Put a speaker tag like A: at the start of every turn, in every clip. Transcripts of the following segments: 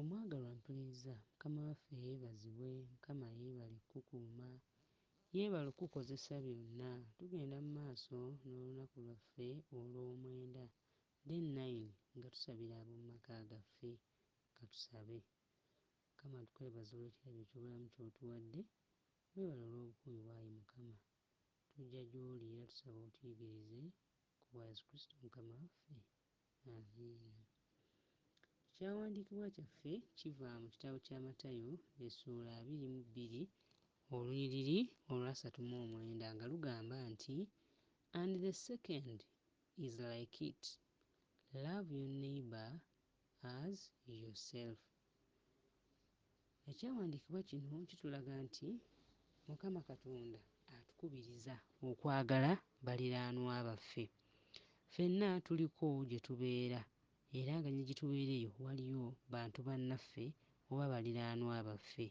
A: Omwagalwa mpuliriza, Mukama waffe yeebazibwe, Mukama yeebale kkukuuma, yeebale okkukozesa byonna. Tugenda mu maaso n'olunaku lwaffe olw'omwenda, Day 9, nga tusabira ab'omu maka gaffe. Ka tusabe. Mukama tukwebaza olw'ekirabo eky'obulamu ky'otuwadde, weebale olw'obukuumi bw'ayi Mukama. Tujja gy'oli era tusaba otuyigirize ku bwa Yesu Kristo Mukama waffe. Amiina. Ekyawandiikibwa kyaffe kiva mu kitabo kya Matayo essuula 22 olunyiriri olw'asatu mu 9 nga lugamba nti, "And the second is like it, love your neighbor as yourself." Ekyawandiikibwa kino kitulaga nti Mukama Katonda atukubiriza okwagala baliraanwa baffe. Ffenna tuliko gye tubeera era nga ne gye tubeera eyo waliyo bantu bannaffe oba baliraanwa baffe.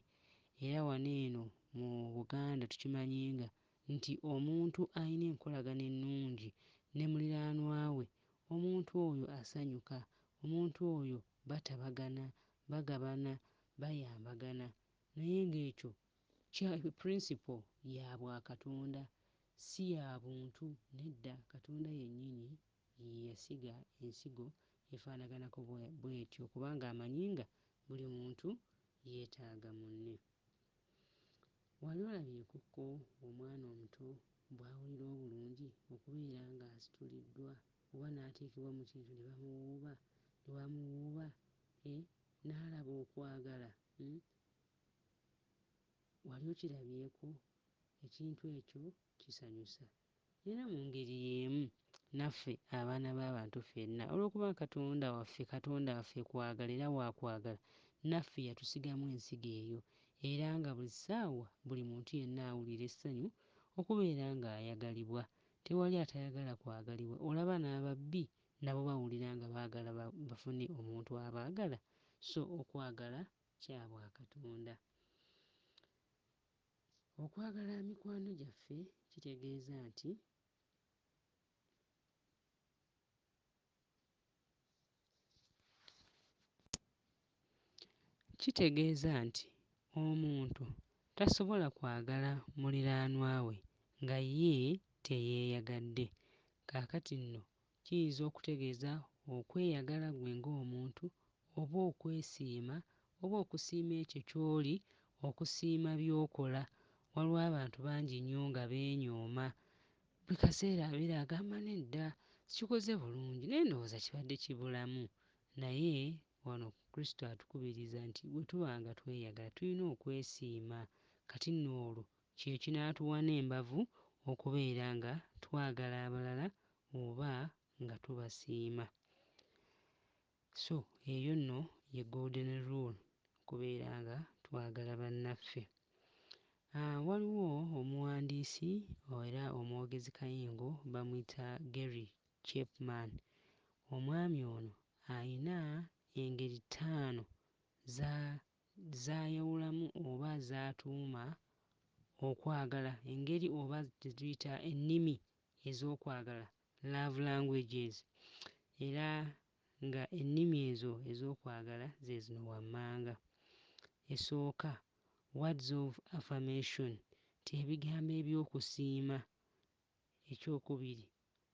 A: Era wano eno mu Buganda tukimanyi nga nti omuntu ayina enkolagana ennungi ne muliraanwa we, omuntu oyo asanyuka, omuntu oyo batabagana, bagabana, bayambagana naye ng'ekyo kya principle ya bwakatonda si ya buntu nedda. Katonda yennyini ye yasiga ensigo efaanaganako bw'etyo kubanga amanyi nga buli muntu yeetaaga munne. Wali olabyekokko omwana omuto bw'awulira obulungi okubeera ng'asituliddwa oba n'ateekebwa mu kintu ne bamuwuuba ne bamuwuuba, eh, n'alaba okwagala, Wali okirabyeko? Ekintu ekyo kisanyusa. Era mu ngeri y'emu naffe abaana b'abantu ffenna olw'okuba Katonda waffe, Katonda waffe kwagala era wa kwagala, naffe yatusigamu ensigo eyo era nga buli ssaawa buli muntu yenna awulira essanyu okubeera ng'ayagalibwa. Tewali atayagala kwagalibwa. Olaba n'ababbi nabo bawulira nga baagala bafune omuntu abaagala. So okwagala kya bwakatonda. Okwagala mikwano gyaffe kitegeeza nti kitegeeza nti omuntu tasobola kwagala muliraanwa we nga ye teyeeyagadde. Kaakati nno kiyinza okutegeeza okweyagala ggwe ng'omuntu oba okwesiima oba okusiima ekyo ky'oli, okusiima by'okola. Waliwo abantu bangi nnyo nga beenyooma, buli kaseera abeera agamba nedda sikikoze bulungi naye ndowooza kibadde kibulamu. Naye wano Kristo atukubiriza nti bwe tuba nga tweyagala tulina okwesiima kati nno olwo kye kinaatuwa n'embavu okubeera nga twagala abalala oba nga tubasiima. So eyo nno ye golden rule okubeera nga twagala bannaffe. Waliwo omuwandiisi era omwogezi kayingo bamuyita Gary Chapman. Omwami ono ayina engeri ttaano za z'ayawulamu oba z'atuuma okwagala, engeri oba ze tuyita ennimi ez'okwagala, love languages, era nga ennimi ezo ez'okwagala ze zino wammanga. Esooka, words of affirmation, nti ebigambo eby'okusiima. Ekyokubiri,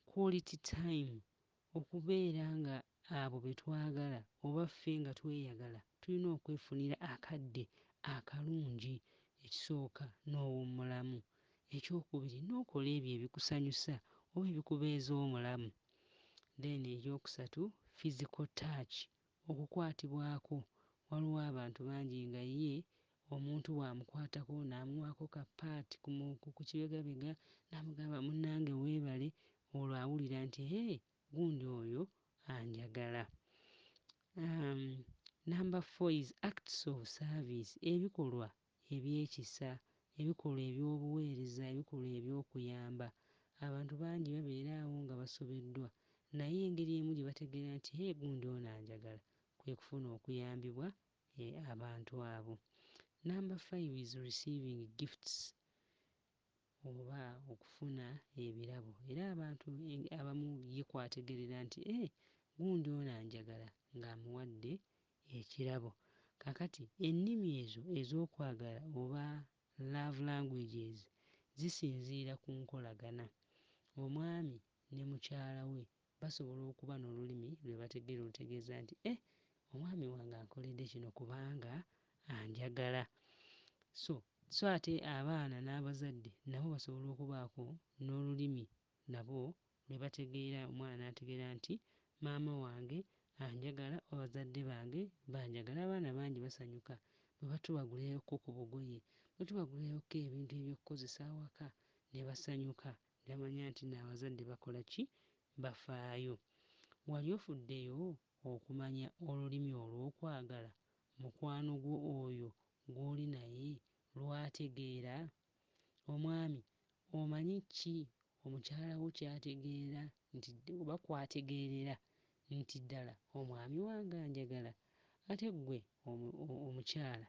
A: quality time, okubeera nga abo be twagala oba ffe nga tweyagala tulina okwefunira akadde akalungi. Ekisooka n'owummulamu, ekyokubiri n'okola ebyo ebikusanyusa oba ebikubeeza omulamu. Then ekyokusatu, physical touch, okukwatibwako. Waliwo abantu bangi nga ye omuntu bw'amukwatako n'amuwaako ka pat ku kibegabega n'amugamba munnange weebale, olwo awulira nti hee gundi oyo anjagala. Number four is acts of service, ebikolwa eby'ekisa, ebikolwa eby'obuweereza, ebikolwa eby'okuyamba. Abantu bangi babeera awo nga basobeddwa naye engeri emu gye bategeera nti hee gundi ono anjagala kwe kufuna okuyambibwa abantu abo. Number five is receiving gifts oba okufuna ebirabo. Era abantu abamu ye kw'ategeerera nti eh gundi ono anjagala ng'amuwadde ekirabo. Kaakati ennimi ezo ez'okwagala oba love languages zisinziira ku nkolagana. Omwami ne mukyala we basobola okuba n'olulimi lwe bategeera olutegeeza nti, "Eh, omwami wange ankoledde kino kubanga anjagala." So ate abaana n'abazadde nabo basobola okubaako n'olulimi nabo lwe bategeera, omwana n'ategeera nti maama wange anjagala oba bazadde bange banjagala. Abaana bangi basanyuka bwe tubagulirayokko ku bugoye, bwe tubagulirayokko ebintu eby'okkozesa awaka ne basanyuka ne bamanya nti nno abazadde bakola ki? Bafaayo. Wali ofuddeyo okumanya olulimi olw'okwagala mukwano gwo oyo gw'oli naye lw'ategeera? Omwami omanyi ki omukyala wo ky'ategeera nti oba kw'ategeerera nti ddala omwami wange anjagala? Ate ggwe omukyala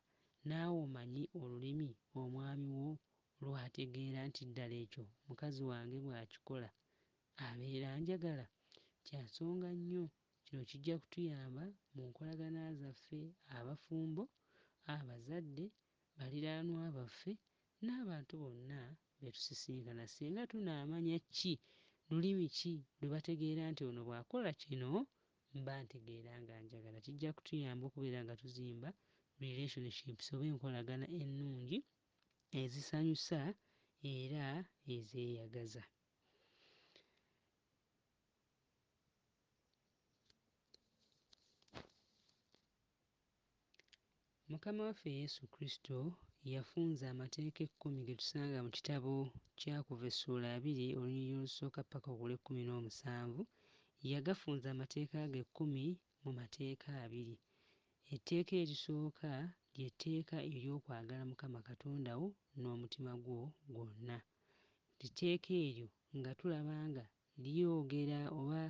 A: naawe omanyi olulimi omwami wo lw'ategeera nti ddala ekyo mukazi wange bw'akikola abeera anjagala? Kya nsonga nnyo, kino kijja kutuyamba mu nkolagana zaffe abafumbo, abazadde, baliraanwa baffe n'abantu bonna be tusisinkana. Singa tunaamanya ki, lulimi ki lwe bategeera nti ono bw'akola kino mba ntegeera ng'anjagala, kijja kutuyamba okubeera nga tuzimba relationships oba enkolagana ennungi ezisanyusa era ezeeyagaza. Mukama waffe Yesu Kristo yafunza amateeka ekkumi ge tusanga mu kitabo kya Kuva essuula abiri olunyiriri olusooka ppaka ku lw'ekkumi n'omusanvu. Yagafunza amateeka ago ekkumi mu mateeka abiri. Etteeka erisooka ly'etteeka ery'okwagala Mukama Katonda wo n'omutima gwo gwonna. Etteeka eryo nga tulaba nga lyogera oba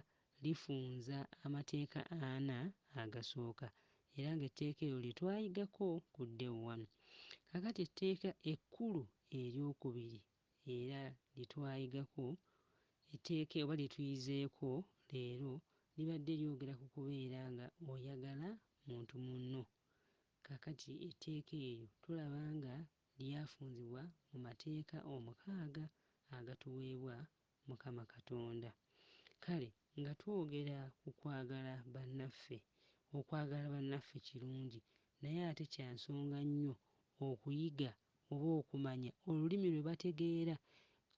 A: lifunza amateeka ana agasooka era ng'etteeka eryo lye twayigako ku day one. Kaakati etteeka ekkulu eryokubiri era lye twayigako, etteeka oba lye tuyizeeko leero libadde lyogera ku kubeera nga oyagala muntu munno. Kaakati etteeka eryo tulaba nga lyafunzibwa mu mateeka omukaaga agatuweebwa Mukama Katonda. Kale nga twogera ku kwagala bannaffe, okwagala bannaffe kirungi naye ate kya nsonga nnyo okuyiga oba okumanya olulimi lwe bategeera.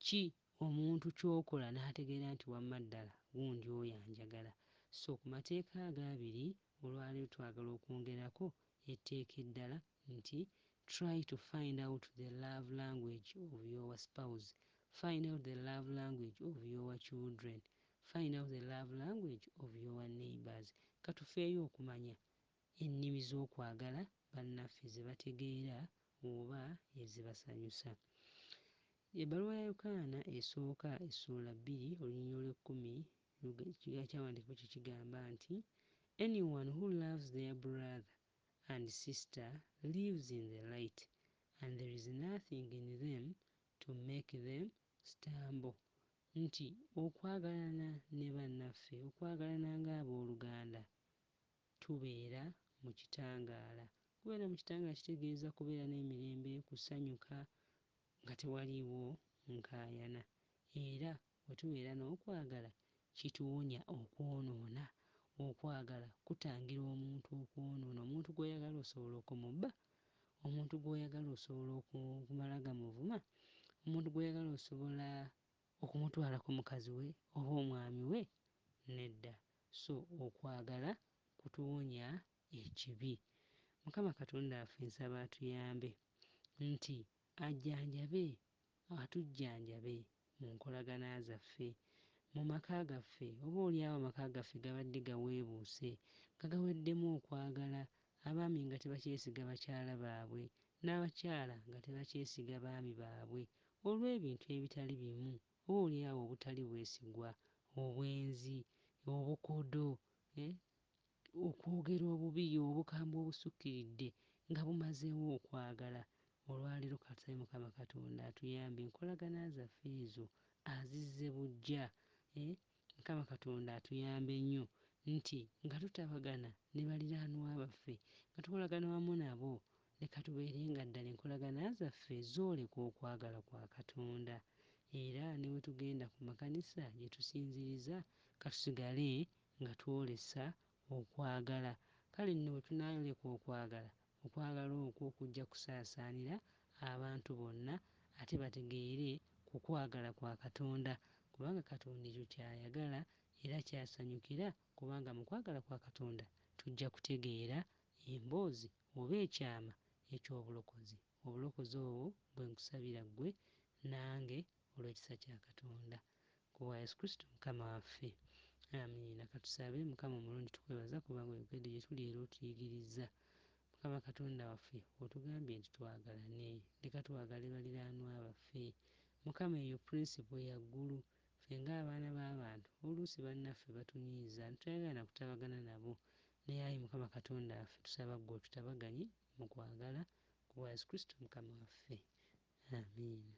A: Ki omuntu ky'okola n'ategeera nti wamma ddala gundi oyo anjagala. So ku mateeka ago abiri olwaleero twagala okwongerako etteeka eddala nti try to find out the love language of your spouse, find out the love language of your children, find out the love language of your neighbors. Katufeeyo okumanya ennimi z'okwagala bannaffe ze bategeera oba ezibasanyusa. Ebbaluwa ya Yokaana esooka essuula bbiri olunyiriri olw'ekkumi ekyawandiikibwa kyo kigamba nti anyone who loves their brother and sister lives in the light and there is nothing in them to make them stumble. Nti okwagalana ne bannaffe, okwagalana ng'abooluganda, tubeera mu kitangaala. Okubeera mu kitangaala kitegeeza kubeera n'emirembe, kusanyuka nga tewaliiwo nkaayana. Era bwe tubeera n'okwagala kituwonya okwonoona. Okwagala kutangira omuntu okwonoona. Omuntu gw'oyagala osobola okumubba? Omuntu gw'oyagala osobola okumala gamuvuma? Omuntu gw'oyagala osobola okumutwalako mukazi we oba omwami we? Nedda. So okwagala kutuwonya ekibi. Mukama Katonda waffe nsaba atuyambe nti ajjanjabe, atujjanjabe mu nkolagana zaffe, mu maka gaffe. Oboolyawo amaka gaffe gabadde gaweebuuse, nga gaweddemu okwagala, abaami nga tebakyesiga bakyala baabwe n'abakyala nga tebakyesiga baami baabwe olw'ebintu ebitali bimu, oboolyawo obutali bwesigwa, obwenzi, obukodo, okwogera obubi, obukambwe obusukkiridde nga bumazeewo okwagala. Olwaleero ka tusabe Mukama Katonda atuyambe enkolagana zaffe ezo azizze buggya. Mukama Katonda atuyambe nnyo. nti nga tutabagana ne baliraanwa baffe, nga tukolagana wamu nabo, leka tubeere nga ddala enkolagana zaffe zooleka okwagala kwa Katonda. Era ne bwe tugenda ku makanisa gye tusinziriza, ka tusigale nga twolesa okwagala. Kale nno bwe tunaayoleka okwagala, okwagala okwo kujja kusaasaanira abantu bonna ate bategeere ku kwagala kwa Katonda, kubanga Katonda ekyo ky'ayagala era ky'asanyukira, kubanga mu kwagala kwa Katonda tujja kutegeera emboozi oba ekyama eky'obulokozi. Obulokozi obwo bwe nkusabira ggwe nange olw'ekisa kya Katonda. Ku bwa Yesu Kristo Mukama waffe. Amiina. Katusabe. Mukama omulungi tukwebaza kubanga oyogedde gye tuli era otuyigirizza. Mukama Katonda waffe otugambye nti twagalane. Leka twagale baliraanwa baffe. Mukama eyo principle ya ggulu. Ffe ng'abaana b'abantu oluusi bannaffe batunyiiza ne tutayagala na kutabagana nabo. Naye ayi Mukama Katonda waffe tusaba ggwe otutabaganye mu kwagala ku bwa Yesu Kristo Mukama waffe. Amiina.